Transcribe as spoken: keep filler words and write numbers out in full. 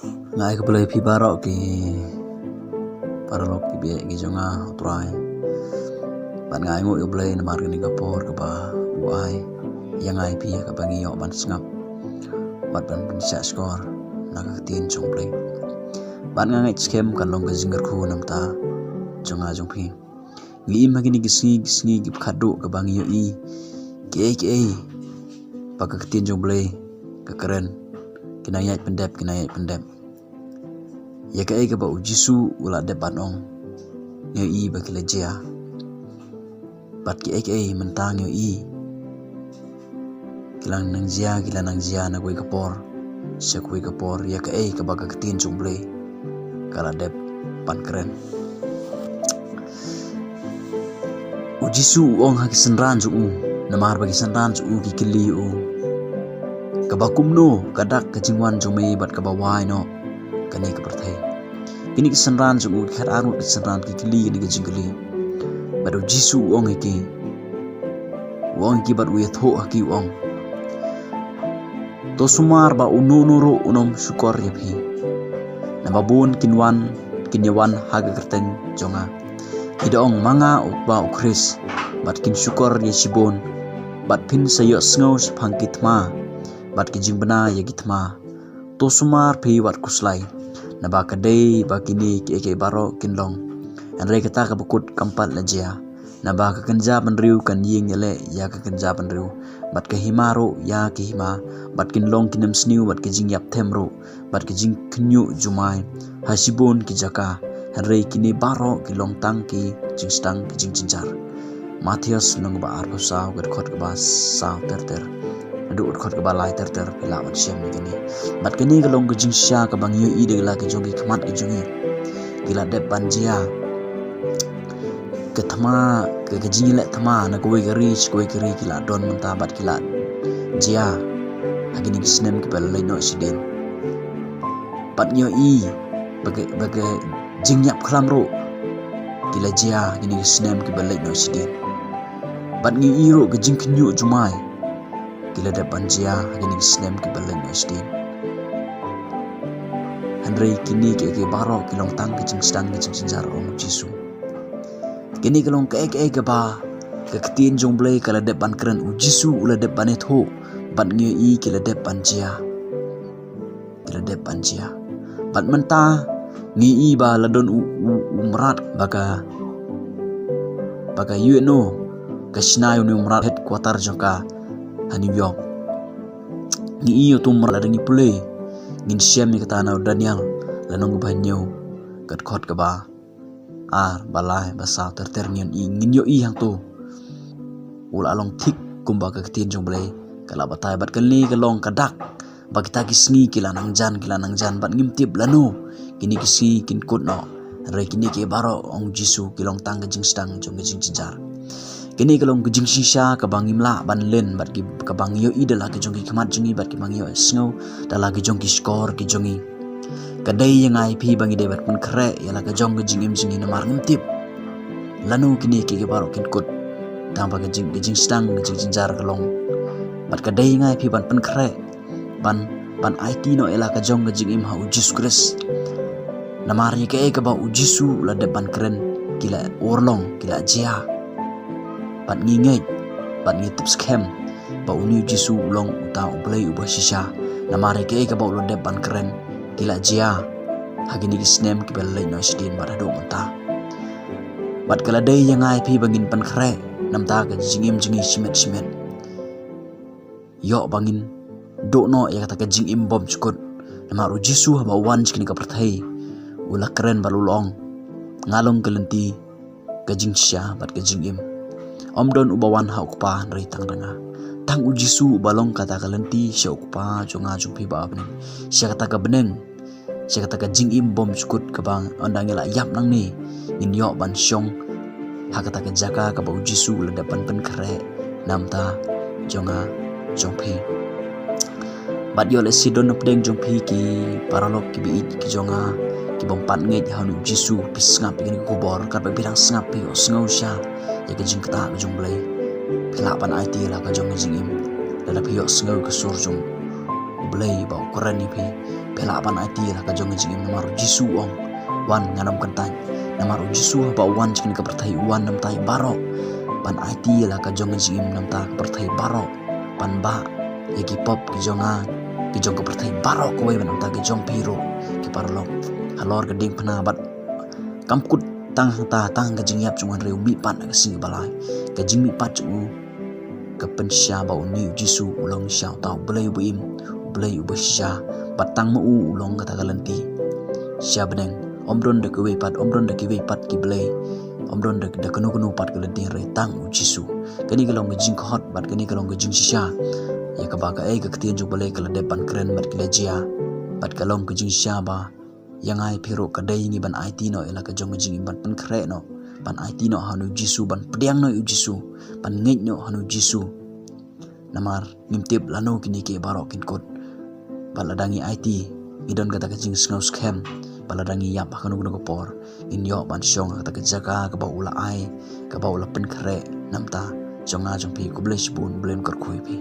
Nga ai khublei ïa phi baroh ki paralok ki baieit ki jong nga ha U Trai. Bad nga ainguh ïa U Blei namar kane ka por kaba u ai ïa nga ïa phi kaba ngi ïoh ban sngap bad ban pynshah shkor na ka ktien jong U Blei. Bad nga ngeit skhem kan long ka jingkyrkhu na ka bynta jong nga jong phi. Ngi im ha kine ki sngi, ki sngi kiba khatduh kaba ngi ïohi kiei kiei ba ka ktien jong U Blei ka kren. Ki nang ïaid pyndep, ki nang ïaid pyndep. Ïa kaei kaba U Jisu u la dep ban ong, ngi ïohi ba ki la jia. Bad kiei kiei mynta ngi ïohi ki la nang jia, ki la nang jia na kawei ka por sha kawei ka por, ïa kaei kaba ka ktien jong U Blei ka la dep ban kren. U Jisu u ong ha ki synran jong u, namar ba ki synran jong u ki kylli u, kaba kumno ka dak ka jingwan jong me bad kaba wai noh kane ka pyrthei. Kine ki synran jong u, ki khatar ngut ki synran, ki kylli kine ki jingkylli. Bad U Jisu u ong ïa ki, u ong ïa ki bad u ïathuh ha ki, u ong, to sumar ba uno uno ruh un ym shukor ïa phi. Naba bun kin wan, kin ïa wan ha ka kyrteng jong nga, ki da ong, ma nga u ba U Khrist, bad kin shukor ïa shibun, bad phin sa ïohsngew shaphang ki thma bad ki jingbna ïa ki thma. To sumar phi wat khuslai, naba ka dei ba kine kiei kiei baroh kin long, hynrei kata kaba kut kam pat la jia. Naba ka kynja bynriew kan ïeng ïaleh ïa ka kynja bynriew, bad ka hima ruh ïa ka hima, bad kin long ki nemsniew bad ki jingïap them ruh, bad ki jingkhynñiuh jumai ha shibun ki jaka. Hynrei kine baroh ki long tang ki jingsdang ki jingjynjar. Mathaios lynnong ba arphew saw, ka dkhot kaba saw ter ter haduh ka dkhot kaba lai ter ter, phi lah ban shem ïa kane. Bad kane ka long ka jingshisha kaba ngi ïohi da la ki jong ki khmat ki jong ngi. Ki la dep ban jia. Ka thma, ka, ka jingïaleh thma na kawei ka ri sha kawei ka ri ki la don mynta bad ki la jia ha kine ki snem kiba la leit noh shadien. Bad ngi ïohi ba ka, ba ka jingïap khlam ruh ki la jia ha kine ki snem kiba leit noh shadien. Bad ngi ïohi ruh ka jingkhynñiuh jumai ki la dep ban jia ha kine ki snem kiba leit noh shadien. Hynrei kine kiei kiei baroh ki long tang ki jingsdang ki jingjynjar, ong U Jisu. Kine ki long kiei kiei kaba ka ktien jong U Blei ka la dep ban kren, U Jisu u la dep ban ïathuh, bad ngi ïohi ki la dep ban jia. Ki la dep ban jia. Bad mynta ngi ïohi ba la don u, u, u mrad ba ka, ba ka U N O ka shna ïa une u mrad, headquarter jong ka ha New York. Ngi ïohi utu u mrad, lada ngi pule ngin shem ïa kata na u Daniel lynnong ba hynñiew, ka dkhot kaba ar, ba lai, ba saw ter ter, ngin ïohi, ngin ïohi hangto. U la long thik kumba ka ktien jong U Blei ka la batai. Bad kane ka long ka dak ba kita ki sngi ki la nang jan, ki la nang jan, bad ngim tip lano kine ki sngi kin kut noh. Hynrei kine kiei baroh, ong U Jisu, ki long tang ka jingsdang jong ka jingjynjar. Kane ka long ka jingshisha kaba ngim lah ban len, bad ki, kaba ngi ïohi da la ki jong ki khmat jong ngi, bad kiba ngi ïohsngew da la ki jong ki shkor ki jong ngi. Ka dei ïa nga ïa phi ba ngi dei ban pynkhreh ïa la ka jong ka jingim jong ngi, namar ngim tip lano kine kiei kiei baroh kin kut. Tang ba ka jing, ka jingsdang, ka jingjynjar ka long. Bad ka dei ïa nga ïa phi ban pynkhreh, ban, ban aiti noh ïa la ka jong ka jingim ha U Jisu Khrist. Namar ïa kaei kaba U Jisu u la dep ban kren ki la urlong, ki la jia. Bad ngi ngeit, bad ngi tip skhem ba une U Jisu u long uta U Blei uba shisha. Namar ïa kaei kaba u la dep ban kren ki la jia ha kine ki snem kiba la leit noh shadien bad haduh mynta. Bad ka la dei ïa nga ïa phi ba ngin pynkhreh na bynta ka jingim jong ngi shimet shimet. Ïoh ba ngin duh noh ïa kata ka jingim bymjukut. Namar U Jisu haba u wan sha kane ka pyrthei, u la kren bad u la ong, nga long ka lynti, ka jingshisha bad ka jingim. Ym don uba wan ha U Kpa hynrei tang da nga. Tang U Jisu uba long kata ka lynti sha U Kpa jong nga jong phi ba ha bneng. Sha kata ka bneng, sha kata ka jingim bymjukut kaba ynda ngi la ïap nangne ngin ïoh ban shong ha kata ka jaka kaba U Jisu u la dep ban pynkhreh na bynta jong nga jong phi. Bad ïoh lehse don na pdeng jong phi ki paralok kiba ïeit ki jong nga kibym pat ngeit ha une U Jisu, phi sngap ïa kane ka khubor, katba phi dang sngap phi ïohsngew shisha ïa ka jingktah ka jong U Blei. Phi lah ban aiti ïa la ka jong ka jingim lada phi ïohsngew ka sur jong U Blei ba u kren ïa phi. Phi lah ban aiti la ka jong ka jingim namar u Jisu u ong, wan ngan ym kyntait. Namar u Jisu haba u wan sha kane ka pyrthei u wan namar baroh ban aiti la ka jong ka jingim namar ka pyrthei baroh, ban bah ïa ki pop ki jong nga, ki jong ka pyrthei baroh kawei ban namar ki jong phi ruh ki paralok. Halor ka diengphna bad kam kut tang hangta, tang ka jingïap jong u hynrei u mihpat na ka sngi ba lai. Ka jingmihpat jong u ka pynshisha ba une u Jisu u long shisha uta u Blei uba im, u Blei uba shisha. Bad tang ma u u long kata ka lynti shisha bneng. Ym don da kiwei pat, ym don da kiwei pat ki blei, ym don da, da kano kano pat ka lynti hynrei tang u Jisu. Kane ka long ka jingkhot bad kane ka long ka jingshisha ïa kaba kaei ka ktien jong u Blei ka la dep ban kren bad ka la jia. Bad ka long ka jingshisha ba ïa nga ïa phi ruh ka dei ngi ban aiti noh ïa la ka jong ka jingim, ban pynkhreh noh, ban aiti noh ha une u Jisu, ban pdiang noh ïa u Jisu, ban ngeit noh ha une u Jisu. Namar ngim tip lano kine ki baroh kin kut. Bad lada ngi aiti, ngi don kata ka jingsngew skhem ba lada ngi ïap ha kano kano ka por, ngin ïoh ban shong ha kata ka jaka kaba u la ai, kaba u la pynkhreh namar jong nga jong phi. Khublei shibun, U Blei un kyrkhu ïa phi.